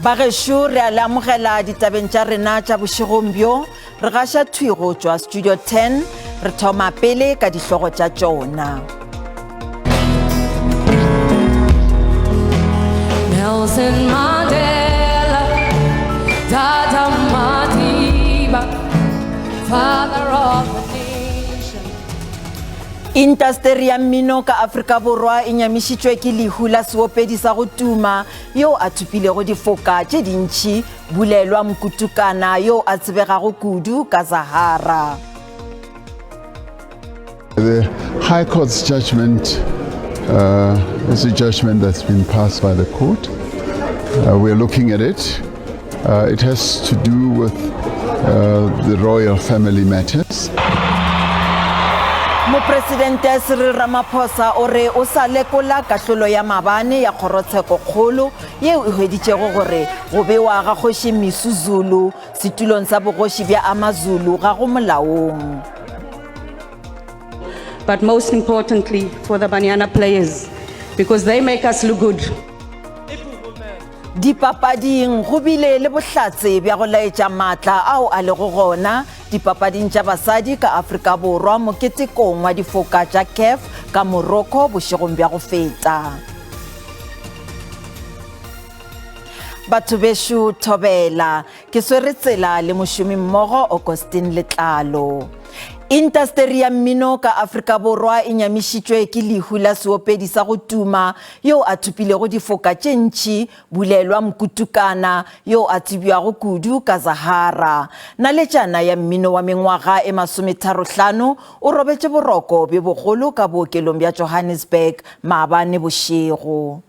Bagešo, re a le amogela ditabeng tša rena tša bošegong bjo. Re gaša thwi go tšwa Studio 10. Re thoma pele ka dihlogo tša tšona. Nelson Mandela, Tata Madiba, father of the nation. Intasteri ya mmino ka Afrika Borwa e nyamišitšwe ke lehu la seopedi sa go tuma yo a thopilego difoka tše dintši, Bulelwa Mkutukana yo a tsebegago kudu ka Zahara. The High Court's judgment is a judgment that's been passed by the court. We're looking at it. It has to do with the royal family matters. Mopresidente Cyril Ramaphosa o re o sa lekola kahlolo ya mabane ya kgorotshekokgolo yeo e hweditšego gore go bewa ga Kgoši Misuzulu setulong sa bogoši bja AmaZulu ga go molaong. But most importantly for the Banyana players, because they make us look good. Dipapading go bile le bohlatse bja go laetša maatla ao a lego gona dipapading tša basadi ka Afrika Borwa moketekong wa difoka tša CAF ka Morocco bošegong bja go feta. Batho bešo, thobela. Ke swere tsela le mošomimmogo Augustine Letlalo. Intasteri ya mmino ka Afrika Borwa e nyamišitšwe ke lehu la seopedi sa go tuma yo a thopilego difoka tše ntši, Bulelwa Mkutukana, yo a tsebjago kudu ka Zahara. Naletšana ya mmino wa mengwaga e masometharohlano o robetše boroko bjo bogolo ka bookelong bja Johannesburg maabane bošego.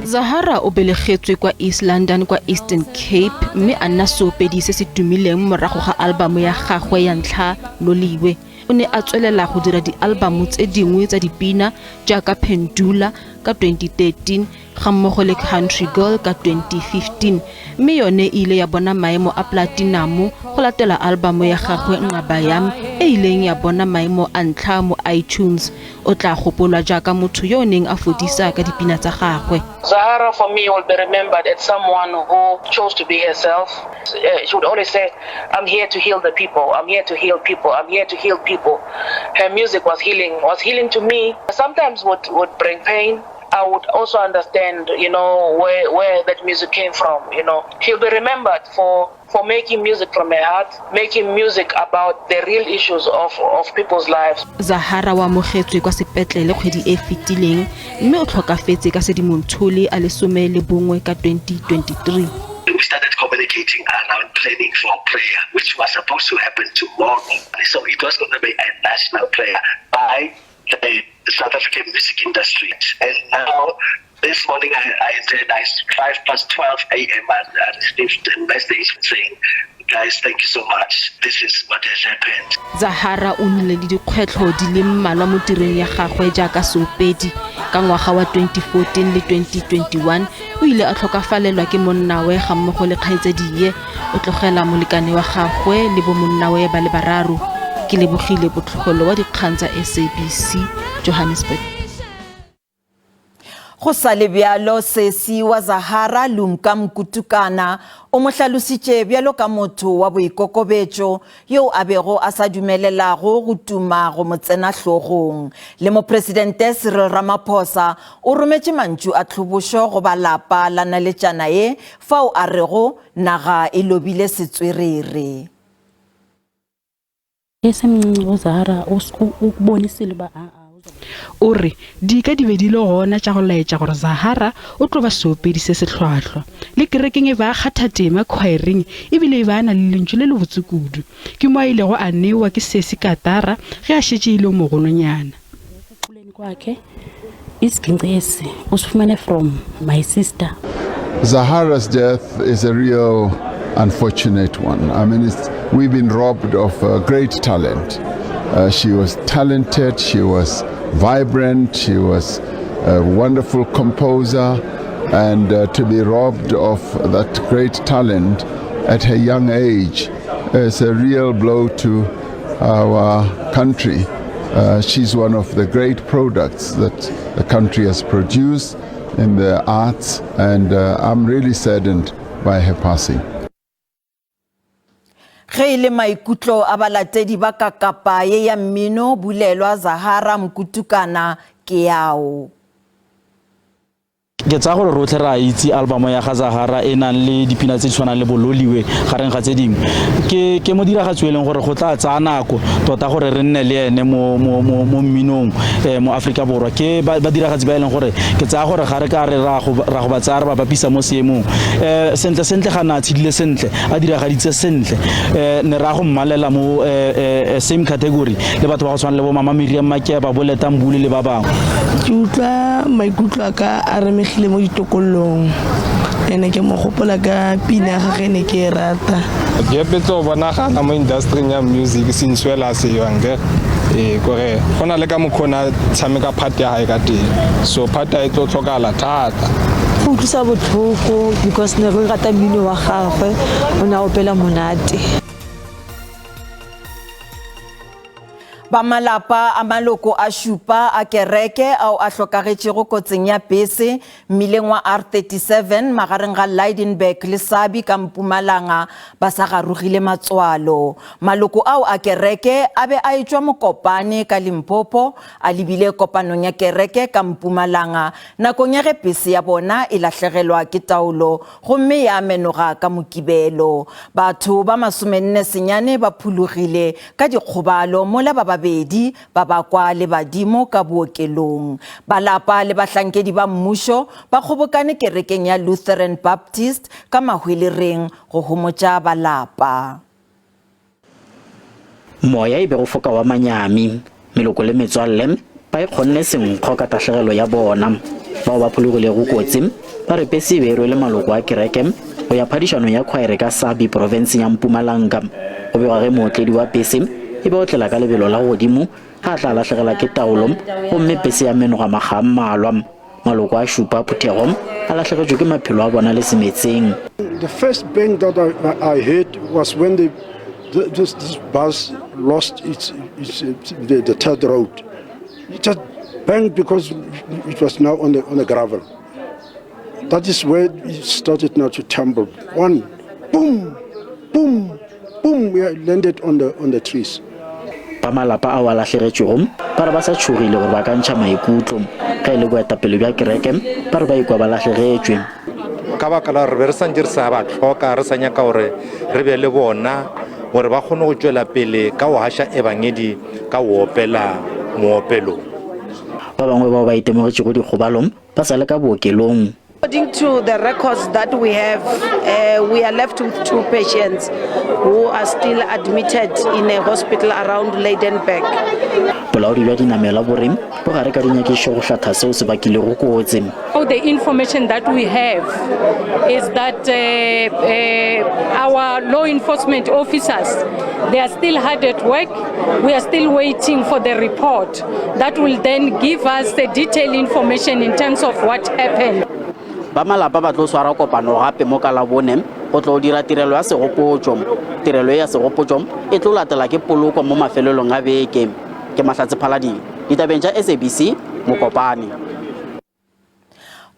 Zahara o belegetswe kwa East London kwa Eastern Cape mme a nna seopedi se se tumileng morago ga albamo ya gagwe ya ntlha Loliwe. O ne a tswelela go dira dialbamo tse dingwe tsa dipina jaaka Pendula ka 2013 ga mmogo le Country Girl ka 2015 mme yone e ile ya bona maemo a platinamo go latela albamo ya gagwe Nqaba Yam e ileng ya bona maemo a ntlha mo iTunes. O tla gopolwa jaaka motho yo o neng a fodisa ka dipina tsa gagwe. Zahara for me will be remembered as someone who chose to be herself. She would always say, I'm here to heal the people, I'm here to heal people, I'm here to heal people. Her music was healing, was healing to me. Sometimes would bring pain. I would also understand where that music came from. She'll be remembered for making music from her heart, making music about the real issues of people's lives. Zahara o amogetswe kwa sepetlele kgwedi e fetileng mme o tlhokafetse ka Sedimonthole a le 11 ka 2023. We started communicating around planning for prayer, which was supposed to happen tomorrow. So it was going to be a national prayer by the South African music industry. And now, this morning, I said it's 12:05 a.m. I received a message saying, guys, thank you so much. This is what has happened. Zahara o nnile le dikgwetlho di le mmalwa mo tirong ya gagwe jaaka seopedi. Ka ngwaga wa 2014 le 2021, o ile a tlhokafalelwa ke monnawe ga mmogo le kgaitsadie. O tlogela molekane wa gagwe le bo monnawe ba le bararo. Ke lebogile Botlholo wa dikgang tsa SABC, Johannesburg. Go sa le bjalo, sesi wa Zahara Lumka Mkutukana o mo hlalositše bjalo ka motho wa boikokobetšo yo a bego a sa dumelelago go tuma go mo tsena hlogong. Le mopresidente Cyril Ramaphosa o rometše mantšu a tlhobošo go ba lapa la naletšana ye fao a rego naga e lobile setswerere. Esemncinci uZahara ukubonisile uba a-a. O re dika di be di le gona tša go laetša gore Zahara o tlo ba seopedi se se hlwahlwa. Le kerekeng e ba a kgatha tema khwaereng ebile e ba a na le lentšu le lebotse kudu. Ke mo a ilego a newa ke sesi katara ge a šetše e le mogolonyana. Ekukhuleni kwakhe isiginci esi usifumene from my sister. Zahara's death is a real unfortunate one. We've been robbed of a great talent. She was talented, she was vibrant, she was a wonderful composer, and to be robbed of that great talent at her young age is a real blow to our country. She's one of the great products that the country has produced. in the arts, and I'm really saddened by her passing. Ge e le maikutlo a balatedi ba kakapa ye ya mmino Bulelwa Zahara Mkutukana ke ao. Ke tsaya gore rotlhe re a itse album ya ga Zahara e nang le dipina tse di tshwanang le bololiwe gareng ga tse dingwe. Ke ke modiragatsi e leng gore go tla tsaya nako tota gore re nne le ene mo mo mo mo mminong mo Aforika Borwa. Ke badiragatsi ba e leng gore ke tsaya gore ga re ka re ra go ra go ba tsaya re ba bapisa mo seemong sentle sentle ga na a tshedile sentle a diragaditse sentle ne ra go mmalela mo same category le batho ba go tshwana le bo Mama Miriam Makeba, bo Letta Mbulu le ba bangwe. Ke utlwa maikutlo a ka a remegile mo ditokololong, ene ke mo gopola ka pina ya gage ne ke e rata. Gape tlo bonagala mo industry ya music since well a seyo ankere ee kore go na le ka mokgwa o ne a tshameka part ya gae ka teng, so part ya e tlo tlhokagala thata. Go utlwisa botlhoko because ne re rata mmino wa gagwe, o ne a opela monate. Ba malapa a maloko a šupa a kereke ao a hlokagetšego kotsing ya pese mmileng wa R37 magareng ga Lydenburg le Sabi ka Mpumalanga ba sa garogile matswalo. Maloko ao a kereke a be a etšwa Mokopane ka Limpopo a lebile kopanong ya kereke ka Mpumalanga nakong ya ge pese ya bona e lahlegelwa ke taolo gomme ya menoga ka Mokibelo. Batho ba 49 ba phologile ka dikgobalo mola ba babedi ba bakwa le badimo ka bookelong. Ba lapa le bahlankedi ba mmušo ba kgobokane kerekeng ya Lutheran Baptist ka Mahwelereng go homotša ba lapa. Moya e be go foka wa manyami. Meloko le metswalle ba e kgonne senkgo ka tahlegelo ya bona. Bao ba phologilego kotsi ba re pese e be e rwele maloko a kereke go ya phadišanong ya khwaere ka Sabi profenseng ya Mpumalanga. Go begwa ge mootledi wa pese e be otlela ka lebelo la godimo ga a tla lahlegela ke taolo gomme pese ya menoga makga a mmalwa. Maloko a šupa a phuthego a lahlegetšwe ke maphelo a bona le semetseng. The first bang that I heard was when this bus lost the third road. It just banged because it was now on the gravel. That is where it started now to tumble. One, boom, boom, boom, we landed on the trees. Ba malapa ao a lahlegetšwego ba re ba sa tšhogile gore ba ka ntšha maikutlo. Ge e le boetapele bja kereke ba re ba ikwa ba lahlegetšwe. Ka baka la gore be re santše re sa ba hloka, re sa nyaka gore re be le bona gore ba kgone go tšwela pele ka go haša ebangedi ka go opela moopelong. Ba bangwe bao ba itemogetšego dikgobalo ba sa le ka bookelong. According to the records that we have, we are left with 2 patients who are still admitted in a hospital around Lydenburg. Bolaodi bja dinamelwa bo re bo gare ka dinyakišišo go hlatha seo se bakilego kotsi. All the information that we have is that our law enforcement officers, they are still hard at work. We are still waiting for the report that will then give us the detailed information in terms of what happened. Ba malapa ba tlo swara kopano gape mo ka Labone go tlo dira tirelo ya segopotšo. Tirelo ya segopotšo e tlo latela ke poloko mo mafelelong a beke. Ke Mahlatse Phalading, ditabeng tša SABC, Mokopane.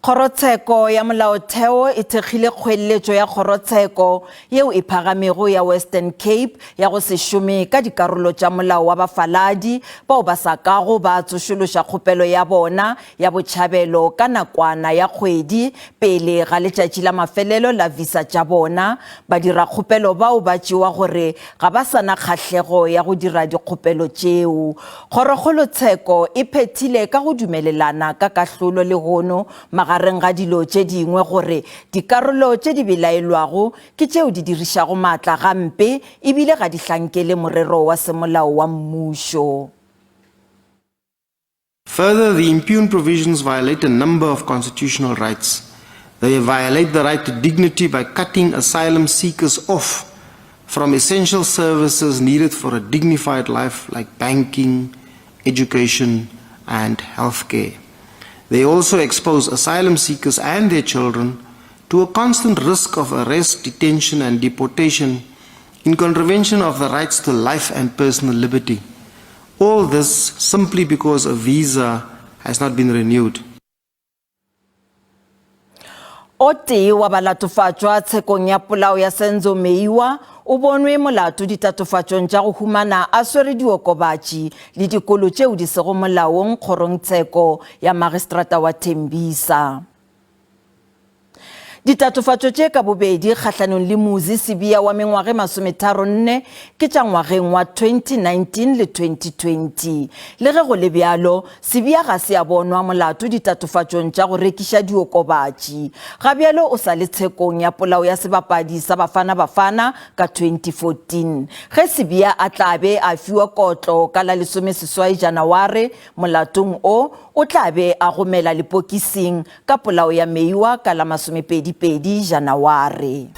Kgorotsheko ya molaotheo e thekgile kgoeletšo ya kgorotsheko yeo e phagamego ya Western Cape ya go se šome ka dikarolo tša molao wa bafaladi bao ba sa kago ba tsošološa kgopelo ya bona ya botšhabelo ka nakwana ya kgwedi pele ga letšatši la mafelelo la visa tša bona. Badirakgopelo bao ba tšewa gore ga ba sa na kgahlego ya go dira dikgopelo tšeo. Kgorokgolotsheko e phethile ka go dumelelana ka kahlolo lehono magareng ga dilo tše dingwe gore dikarolo tše di belaelwago ke tšeo di dirišago maatla gampe ebile ga di hlankele morero wa semolao wa mmušo. Further, the impugned provisions violate a number of constitutional rights. They violate the right to dignity by cutting asylum seekers off from essential services needed for a dignified life like banking, education, and healthcare. They also expose asylum seekers and their children to a constant risk of arrest, detention, and deportation in contravention of the rights to life and personal liberty. All this simply because a visa has not been renewed. O tee wa balatofatšwa tshekong ya polao ya Senzo Meyiwa o bonwe molato ditatofatšong tša go humana a swere diokobatši le dikolo tšeo di sego molaong kgorongtsheko ya Magistrata wa Tembisa. Ditatofatšo tše ka bobedi kgahlanong le Muzi Sibiya wa mengwaga e masometharonne ke tša ngwageng wa 2019 le 2020. Le ge go le bjalo, Sibiya ga se a bonwa molato ditatofatšong tša go rekiša diokobatši. Ga bjalo o sa le tshekong ya polao ya sebapadi sa Bafana Bafana ka 2014. Ge Sibiya a tla be a fiwa kotlo ka la lesomeseswai Janaware molatong o, o tla be a gomela lepokising ka polao ya Meiwa ka la masomepedipedi Janaware.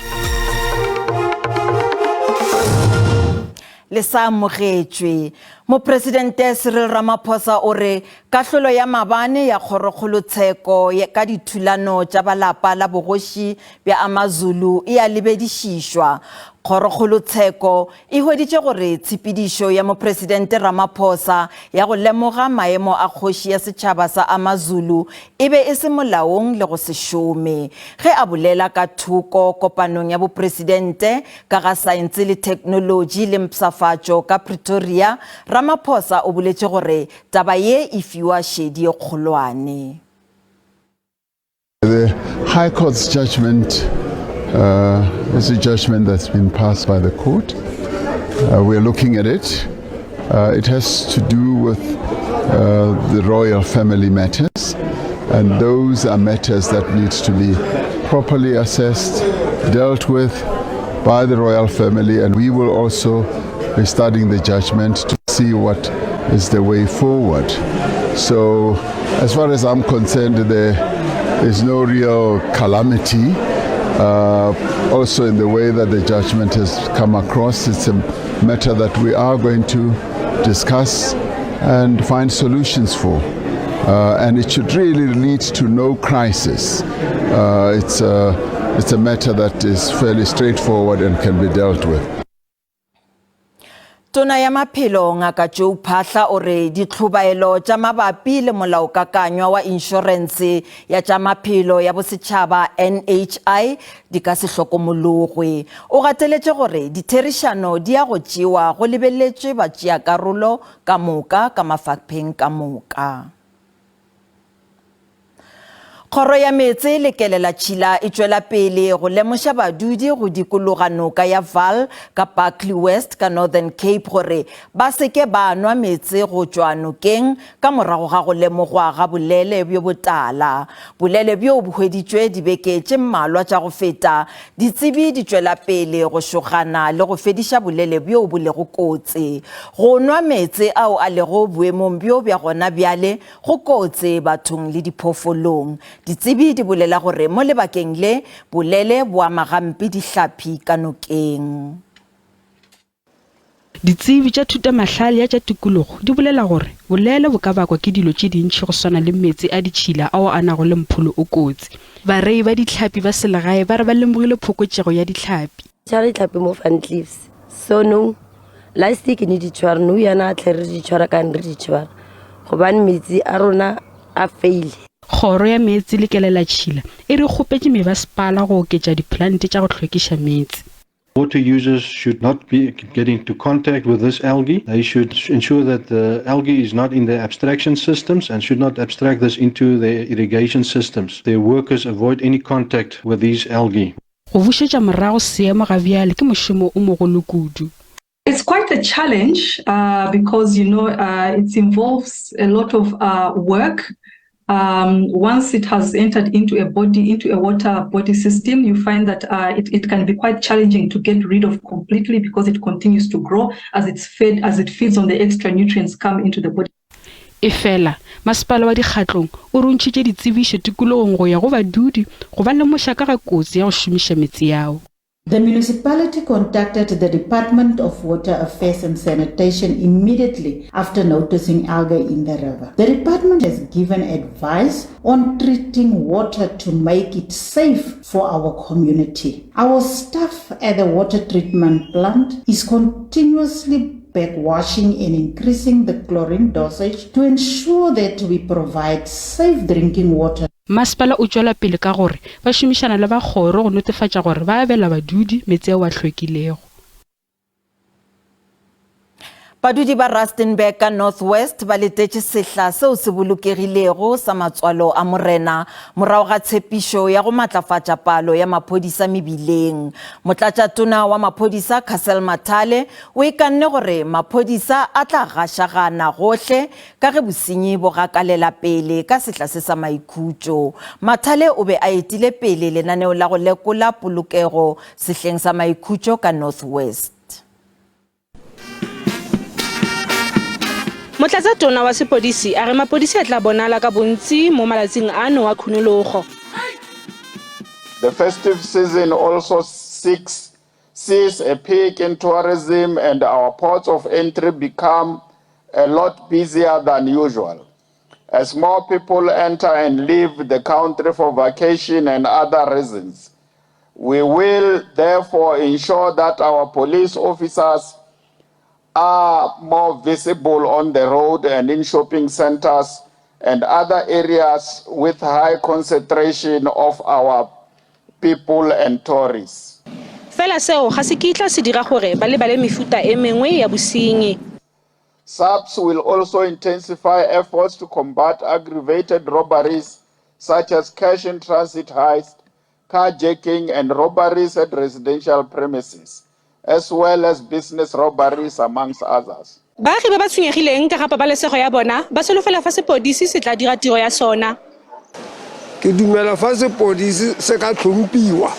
Le sa amogetšwe. Mopresidente Cyril Ramaphosa o re kahlolo ya mabane ya kgorokgolotsheko ka dithulano tša ba lapa la bogoši bja AmaZulu e a lebedišišwa. Kgorokgolotsheko e hweditše gore tshepedišo ya Mopresidente Ramaphosa ya go lemoga maemo a kgoši ya setšhaba sa AmaZulu e be e se molaong le go se šome. Ge a bolela ka thoko kopanong ya bopresidente ka ga saense le theknolotši le mpshafatšo ka Pretoria, Ramaphosa o boletše gore taba ye e fiwa šedi ye kgolwane. The High Court's judgment is a judgment that's been passed by the court. We're looking at it. It has to do with the royal family matters, and those are matters that need to be properly assessed, dealt with by the royal family, and we will also be studying the judgment to see what is the way forward. So, as far as I'm concerned, there is no real calamity. Also, in the way that the judgment has come across, it's a matter that we are going to discuss and find solutions for. And it should really lead to no crisis. It's a matter that is fairly straightforward and can be dealt with. Tona ya Maphelo Ngaka Joe Phaahla o re ditlhobaelo tša mabapi le molaokakanywa wa inšorense ya tša maphelo ya bosetšhaba NHI di ka se hlokomologwe. O gateletše gore ditherišano di ya go tšewa go lebeletšwe batšeakarolo ka moka ka mafapheng ka moka. Kgoro ya Meetse le Kelelatšhila e tšwela pele go lemoša badudi go dikologa noka ya Vaal ka Barkly West ka Northern Cape gore ba se ke ba nwa meetse go tšwa nokeng ka morago ga go lemogwa ga bolele bjo botala. Bolele bjo bo hweditšwe dibeke tše mmalwa tša go feta. Ditsebi di tšwela pele go šogana le go fediša bolele bjo bo lego kotsi. Go nwa meetse ao a lego boemong bjo bja gona bjale Go kotsi bathong le diphoofolong. Ditsebi di bolela gore mo lebakeng le, bolele bo ama gampe dihlaphi ka nokeng. Ditsebi tša thutamahlale ya tša tikologo di bolela gore bolele bo ka bakwa ke dilo tše dintši go swana le meetse a ditšhila ao a nago le mpholo o kotsi. Barei ba dihlapi ba selegae ba re ba lemogile phokotšego ya dihlapi. Tshwara dihlapi mo Van Cliffs. So nou last year ke ne di tshwara nou yana a tlhe re di tshwara kang re di tshwara gobane metsi a rona a faile. Kgoro ya Meetse le Kelelatšhila e re kgopetše mebasepala go oketša diplante tša go hlwekiša meetse. Water users should not be getting into contact with this algae. They should ensure that the algae is not in their abstraction systems and should not abstract this into their irrigation systems. Their workers avoid any contact with these algae. Go bušetša morago seemo ga bjale ke mošomo o mogolo kudu. It's quite a challenge because you know it involves a lot of work. Once it has entered into a body, into a water body system, you find that it can be quite challenging to get rid of completely because it continues to grow as it's fed, as it feeds on the extra nutrients come into the body. Efela, masepala wa Dikgatlong o rontšhitše ditsebišo tikologong go ya go badudi go ba lemoša ka ga kotsi ya go šomiša meetse ao. The municipality contacted the Department of Water Affairs and Sanitation immediately after noticing algae in the river. The department has given advice on treating water to make it safe for our community. Our staff at the water treatment plant is continuously backwashing and increasing the chlorine dosage to ensure that we provide safe drinking water. Masepala o tšwela pele ka gore ba šomišana le ba kgoro go netefatša gore ba abela badudi meetse ao a hlwekilego. Badudi ba Rustenburg ka North West ba letetše sehla seo se bolokegilego sa matswalo a Morena morago ga tshepišo ya go matlafatša palo ya maphodisa mebileng. Motlatšatona wa maphodisa Cassel Mathale o ikanne gore maphodisa a tla gašagana gohle ka ge bosenyi bo gakalela pele ka sehla se sa maikhutšo. Mathale o be a etile pele lenaneo la go lekola polokego sehleng sa maikhutšo ka North West. Motlatsa-tona wa sepodisi a re mapodisi a tla bonala ka bontsi mo malatsing ano a khunologo. The festive season also sees a peak in tourism and our ports of entry become a lot busier than usual, as more people enter and leave the country for vacation and other reasons. We will therefore ensure that our police officers are more visible on the road and in shopping centers and other areas with high concentration of our people and tourists. Fela seo ga se kitla se dira gore ba lebale mefuta e mengwe ya bosenyi. SAPS will also intensify efforts to combat aggravated robberies such as cash in transit heist, carjacking and robberies at residential premises, as well as business robberies amongst others. Baagi ba ba tshwenyegileng ka ga pabalesego ya bona ba solofela fa sepodisi se tla dira tiro ya sona. Ke dumela fa sepodisi se ka tlhomphiwa,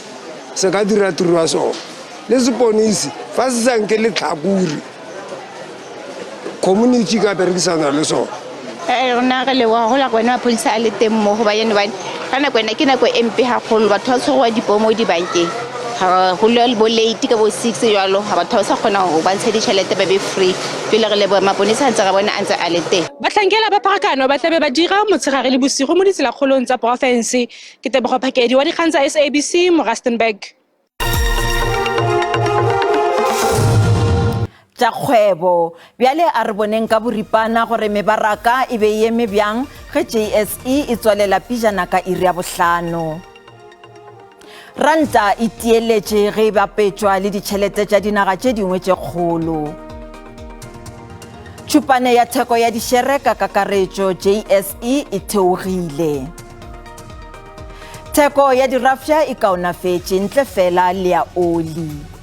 se ka dira tiro ya sona. Le seponisi fa se sa nke letlhakore, community ka berekisana le sona. Rona re leboga go la gone maphodisa a le teng mo go ba yone bane ka nako ena ke nako e mpe gagolo, batho ba tshwariwa dipoo mo dibankeng, go le bo late ka bo 6 jalo, ga batho ba sa kgona go ba ntshe ditšhelete ba be free. Pele re leboga maponesa a ntse re bona a ntse a le teng. Batlhankela ba pharakano ba tlabe ba dira motshegare le bosigo mo ditselakgolong tsa porofense. Ke Tebogo Phakedi wa dikgang tsa SABC mo Rustenburg. Tša kgwebo. Bjale a re boneng ka boripana gore mebaraka e be e eme bjang ge JSE e tswalela pijana ka iri ya 5. Ranta e tieletše ge e bapetšwa le ditšhelete tša dinaga tše dingwe tše kgolo. Tšhupane ya theko ya dišere ka kakaretšo JSE e theogile. Theko ya dirafša e kaonafetše ntle fela le ya oli.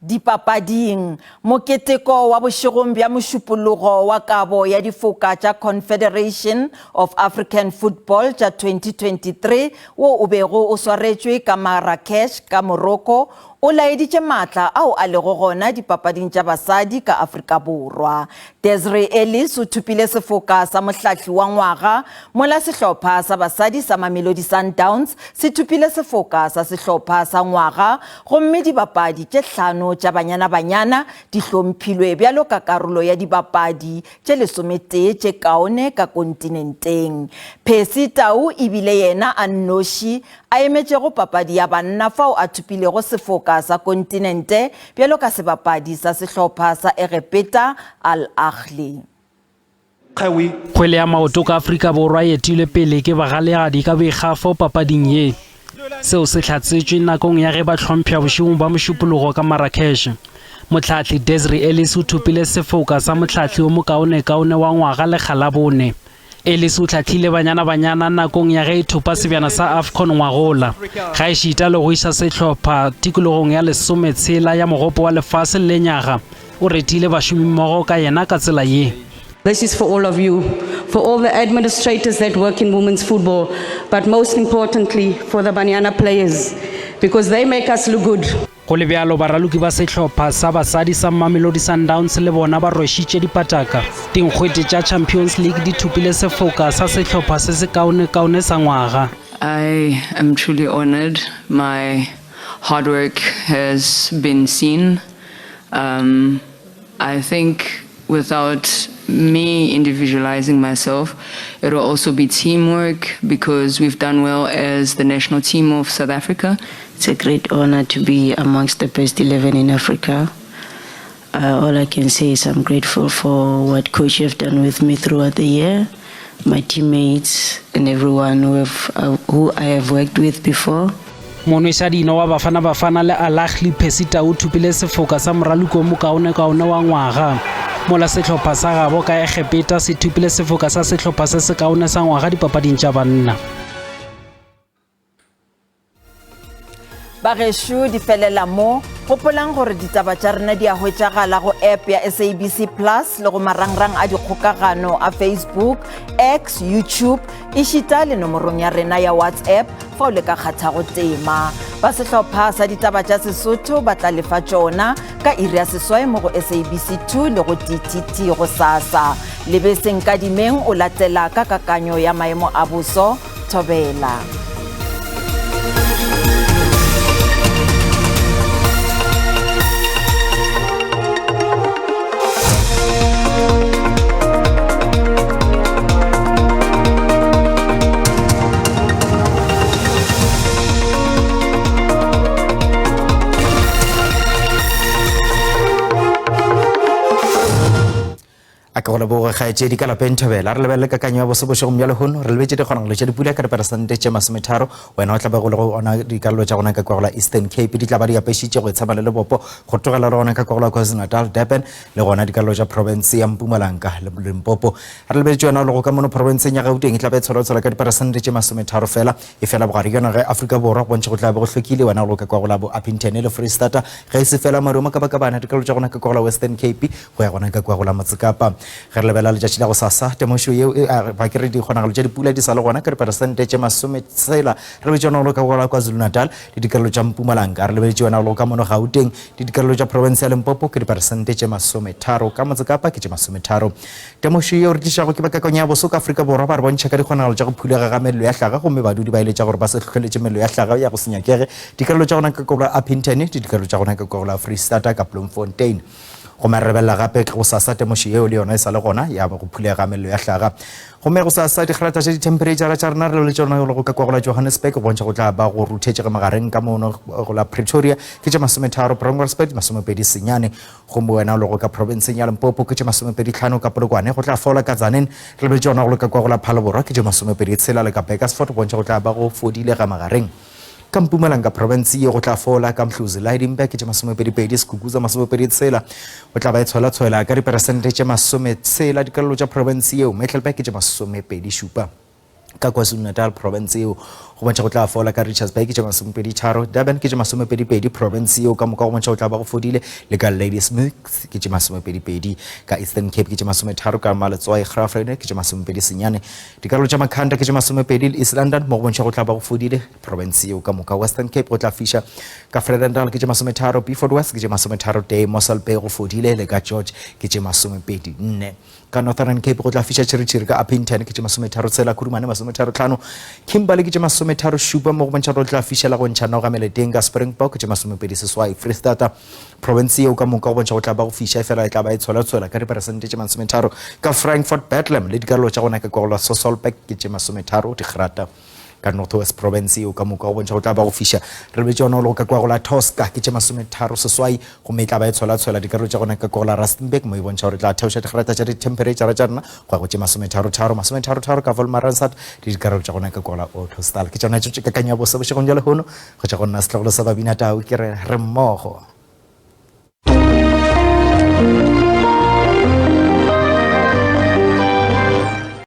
Dipapading, moketeko wa bošegong bja mošupologo wa kabo ya difoka tša Confederation of African Football tša 2023 wo o bego o swaretšwe ka Marrakesh ka Morocco o laeditše maatla ao a lego gona dipapading tša basadi ka Afrika Borwa. Desiree Ellis o thopile sefoka sa mohlahli wa ngwaga mola sehlopha sa basadi sa Mamelodi Sundowns se thopile sefoka sa sehlopha sa ngwaga, gomme dibapadi tše 5 tša Banyana Banyana di hlomphilwe bjalo ka karolo ya dibapadi tše 11 tše kaone ka kontinenteng. Percy Tau e bile yena a nnoši a emetšego papadi ya banna fao a thopilego sefoka sa kontinente bjalo ka sebapadi sa sehlopha sa Egepeta Al Ahly. Kgwele ya maoto ka Afrika Borwa e etilwe pele ke bagalegadi ka boikgafo papading ye. Seo se hlatsetšwe nakong ya ge ba hlomphša bošegong bja mošupologo ka Marrakesh. Mohlahli Desiree Ellis o thopile sefoka sa mohlahli o mokaonekaone wa ngwaga lekga la bone. Ellis o hlahlile Banyana Banyana nakong ya ge e thopa sebjana sa AFCON ngwagola, gaešita le go iša sehlopha tikologong ya 16 ya mogopo wa lefase le lenyaga. O retile bašomimmogo ka yena ka tsela ye. This is for all of you, for all the administrators that work in women's football, but most importantly for the Banyana players, because they make us look good. Go le bjalo, baraloki ba sehlopha sa basadi sa Mamelodi Sundowns le bona ba rwešitše dipataka. Dinkgwete tša Champions League di thopile sefoka sa sehlopha se se kaonekaone sa ngwaga. I am truly honored. My hard work has been seen. I think without me individualizing myself. It will also be teamwork because we've done well as the national team of South Africa. It's a great honor to be amongst the best 11 in Africa. All I can say is I'm grateful for what coach have done with me throughout the year, my teammates and everyone who I have worked with before. Monwešadino wa Bafana Bafana le Al Ahly Percy Tau o thopile sefoka sa moraloki o mokaonekaone wa ngwaga, mola sehlopha sa gabo ka Egepeta se thopile sefoka sa sehlopha se sekaone sa ngwaga dipapading tša banna. Bagešo di felela mo, gopolang gore ditaba tša rena di a hwetšagala go app ya SABC Plus le go marangrang a dikgokagano a Facebook, X, YouTube, ešita le nomorong ya rena ya WhatsApp fao le ka kgathago tema. Ba sehlopha sa ditaba tša Sesotho ba tla lefa tšona ka iri ya 8 mo go SABC 2 le go DTT gosasa. Lebese Nkadimeng o latela ka kakanyo ya maemo a boso, Thobela. A ke go leboge kgaetšedi ka lapeng Thobela. Re lebelele kakanyo ya boso bošegong bja lehono. Re lebetše dikgonagalo tša dipula ka diperesente tše 30. Wena o tla be go le go ona dikarolo tša gona ka kwa go la Eastern Cape di tla ba di apešitše go itshaba le lebopo go tlogela le gona ka kwa go la KwaZulu-Natal, Durban le gona dikarolo tša province ya Mpumalanga le Limpopo. Re lebetše wena o lego ka mono provinceng ya Gauteng e tla ba e tshola-tshola ka diperesente tše 30 fela. E fela bogare ke yona ge Afrika Borwa go bontšha go tla be go hlwekile wena o lego ka kwa go la bo Upington le Freistata. Ge e se fela maru a makabakabana dikarolo tša gona ka kwa go la Western Cape go ya gona ka kwa go la Motsekapa. Ge re lebela letšatši la gosasa, temošo yeo e a ba ke re dikgonagalo tša dipula di sa le gona ka diperesente tše 60. Re lebetše yona go ka go la KwaZulu-Natal le dikarolo tša Mpumalanga. Re lebeletše yona go ka mono Gauteng le dikarolo tša province ya Limpopo ke diperesente tše 30. Ka Motsekapa ke tše 30. Temošo yeo re tlišago ke ba kakanyo ya boso ka Afrika Borwa ba re bontšha ka dikgonagalo tša go phulega ga mello ya hlaga gomme badudi ba eletša gore ba se hlohleletše mello ya hlaga ya go se nyakege dikarolo tša gona ka kwa go la Upington le dikarolo tša gona ka kwa go la Freistata ka Bloemfontein. Gomme re lebelela gape gosasa temošo yeo le yona e sa le gona ya go phulega mello ya hlaga. Gomme gosasa dikgrata tša dithemphereitšhara tša rena re lebeletše yona go ka kwa go la Johannesburg go bontšha go tla ba go ruthetše magareng ka mono go la Pretoria ke tše 30, Bronkhorstspruit 29, gomme wena o lego ka provinceng ya Limpopo ke tše 25 ka Polokwane, go tla fola ka Tzaneen re lebeletše yona go le ka kwa go la Phalaborwa ke tše 26 le ka Burgersfort go bontšha go tla ba go fodile ga magareng. Ka Mpumalanga province ye go tla fola ka Mhluzi, Lydenburg ke tše 22, Skukuza 26, go tla ba e tshwelatshwela ka diperesente tše 60 dikarolo tša province yeo, Middelburg ke tše 27. Ka KwaZulu-Natal province yeo go bontšha go tla fola ka Richards Bay ke tše 23, Durban ke tše 22, province yeo ka moka go bontšha go tla ba go fodile, le ka Ladysmith ke tše 22, ka Eastern Cape ke tše 30, ka Maletswai Graaff-Reinet ke tše 29, Dikarolo tša Makhanda ke tše 20 le East London mo go bontšha go tla ba go fodile province yeo ka moka. Western Cape go tla fiša ka Vredendal ke tše 30, Beaufort West ke tše 31, Mossel Bay go fodile le ka George ke tše 24. Ka Northern Cape go tla fiša tšhiritšhiri ka Upington ke tše 36, Kurumane 35, Kimberley ke tše 37 mo go bontšha go tla fišela go ntšha noga meleteng ka Springbok ke tše 28, Freistata Province yeo ka moka go bontšha go tla ba go fiša efela e tla ba e tshola-tshola ka diperesente tše 30 ka Frankfort, Bethlehem le dikarolo tša gona ka kwa go la Sasolburg ke tše 30 digrata. Ka North West Province yeo ka moka go bontšha go tla ba go fiša re lebetše yona go ka kwa go la Tosca ke tše 38 gomme e tla ba e tshola-tshola dikarolo tša gona ka kwa go la Rustenburg mo e bontšha gore e tla theoša digrata tša dithemphereitšhara tša rena go ya go tše 33, 33 ka Wolmaransstad le dikarolo tša gona ka kwa go la Ottosdal. Ke tšona tšeo tše kakanyo ya boso bošegong bja lehono go tšwa go nna setlogolo sa Babinatau ke re re mmogo.